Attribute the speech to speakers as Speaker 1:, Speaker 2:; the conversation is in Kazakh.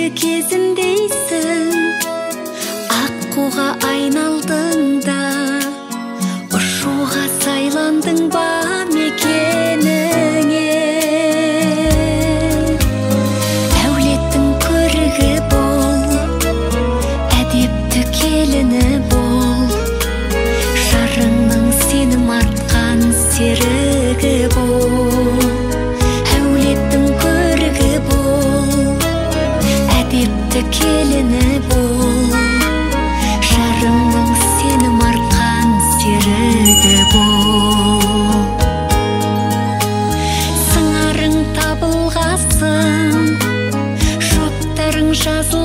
Speaker 1: Кешегі кезіндейсің, аққуға айналдың да, ұшуға сайландың ба мекеніңе? Әулеттің көрігі бол, әдепті келіні бол, жарыңның сенім артқан серігі бол. Әулеттің көрігі бол, әдепті келіні бол, жарыңның сенім артқан серігі бол. Сыңарың табылғасын, жұптарың жазыл